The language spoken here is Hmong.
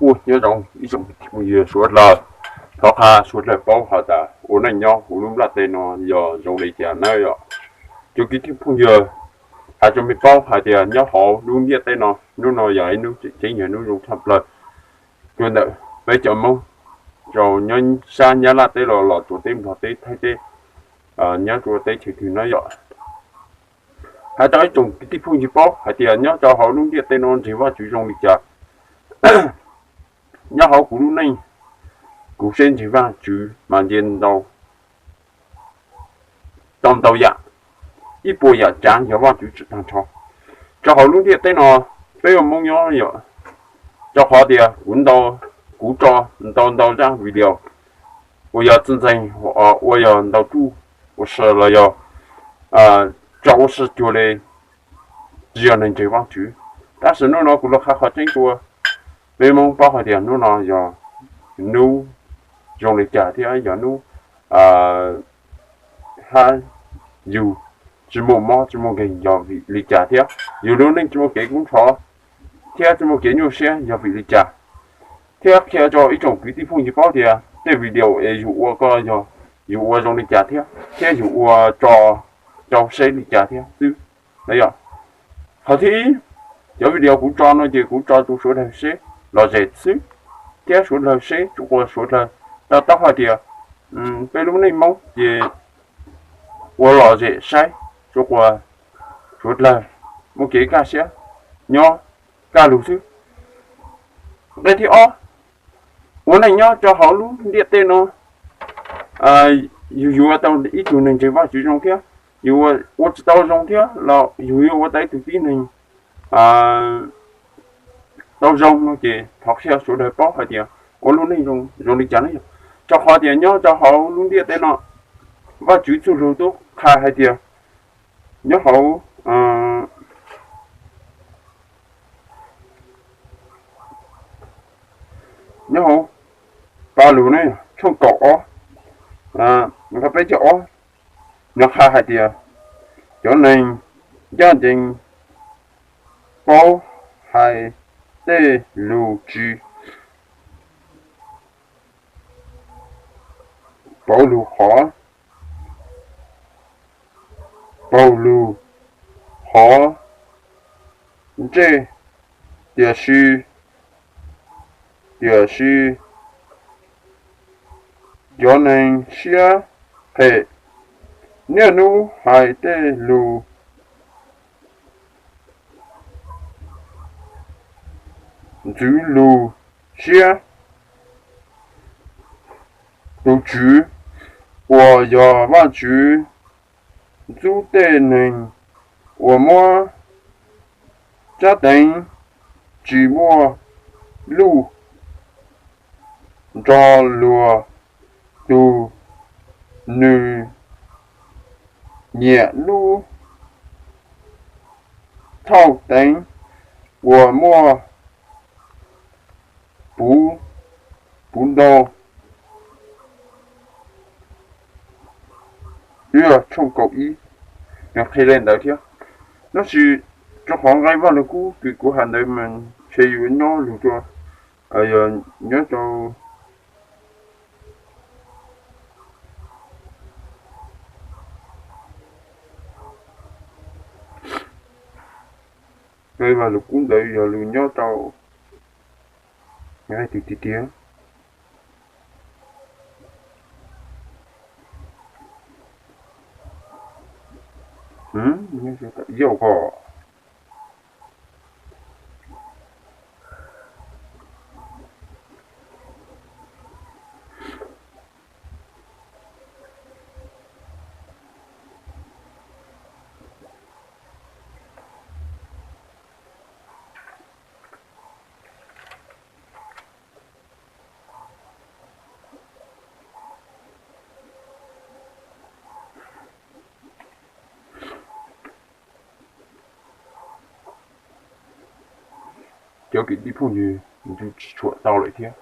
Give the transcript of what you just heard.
Ua nyob zoo ib tsoom kwv tij phooj ywg suav dlawg, thov qha suav dlawg paub has tas ua neej nyob huv lub nplaj teb no yog zoo li cas na yom. Cov kwv tij phooj ywg, has rua mej paub hais tias nyob hauv lub ntiaj teb no, nub no yog ib nub tseem ceeb, yog nub zoo tshaj plawg rua ntawm peb cov Moob, rua nyob sab Nyab Laj teb los los rua teb Nplog teb Thaib teb, nyob rua teb chaws twg no yom. Has rua ib tsoom kwv tij phooj ywg paub hais tias nyob rua hauv lub ntiaj teb no ntseeg Vajtswv zoo li cas. Nyob hauv kuv lub neej, kuv seb ntseeg Vajtswv mas nce ntau, tau ntau yam, ib puas yam tsaav yog Vajtswv tsim tag nrho. Rua hauv lub ntiaj teb no peb ua Moob nyob yom, rua qhov tias kuv ntau, kuv tso ntau ntau zaj video uas yog txheej txheej, uas yog ntau txuj ua si los yog tso ua si cuag li tsis yog neeg ntseeg Vajtswv. Tab sis nub no kuv lug qha qhov tseeb rua peb Moob paub hais tias nub no yog nub zoo li cas thiab yog nub hab yug tsis muaj mob tsis muaj nkeeg yog vim li cas thiab yug lub neej tsis muaj kev kub ntxhov thiab tsis muaj kev nyuaj siab yog vim li cas, thiab qhia rua ib tsoom kwv tij phooj ywg paub tias tej video es yug ua ko yog yug ua zoo li cas thiab, thiab yug ua tso rau seb li cas thiab xwb. Qhov thib ib, cov video kuv tso no ces kuv tso rua suav dlawg seb lom zem xwb, thiab suav dlawg seb tsuas quas suav dlawg to taub hais tias peb lub neej Moob ces ua lom zem saib tsuas quas suav dlawg muaj kev kaj siab nyob kaj lug xwb. Nqe thib ob, ua neej nyob rua hauv lub ntiaj teb no, yug yuav tau ib tug neeg ntseeg Vajtswv zoo thiab, yug ua tsis tau zoo thiab los yug yuav ua tau ib tug tib neeg tau zoo no ces thov qhia suav dlawg paub hais tias ua lub neej zoo zoo li cas ne yog. Rua qhov tias nyob rua hauv lub ntiaj teb no, Vajtswv txuj lug tub qha hais tias nyob hauv nyob hauv Paj Lug ne, tshooj kaum ob, nqe peb caug ob, nws qha hais tias cov neeg ncaj ncees paub hais tej lug tsis paub lug qhov, paub lug qhov ntsej, tiam sis, tiam sis cov neeg siab phem niaj hnub hais tej lug ntxwv lug siab. Tus Tswv uas yog Vajtswv ntxub tej neeg uas muab tsab teev tsis muaj luj nrog luag tug, nws nyiam lub thauj teev uas muaj puv, puv ntau. Tshooj kaum ib, nws qhia li ntawd thiab. Tab sis rua qhov nqe Vaj Lug Kub kws kuv has ntawd mas ntshe yuav nyob lug rua, yog nyob rau nqe Vaj Lug Kub ntawd yog lug nyob rau nqe twg tiag tiag. Yog ko. Cov kwv tij phooj ywg, nws tsis tshua tau lawm thiab.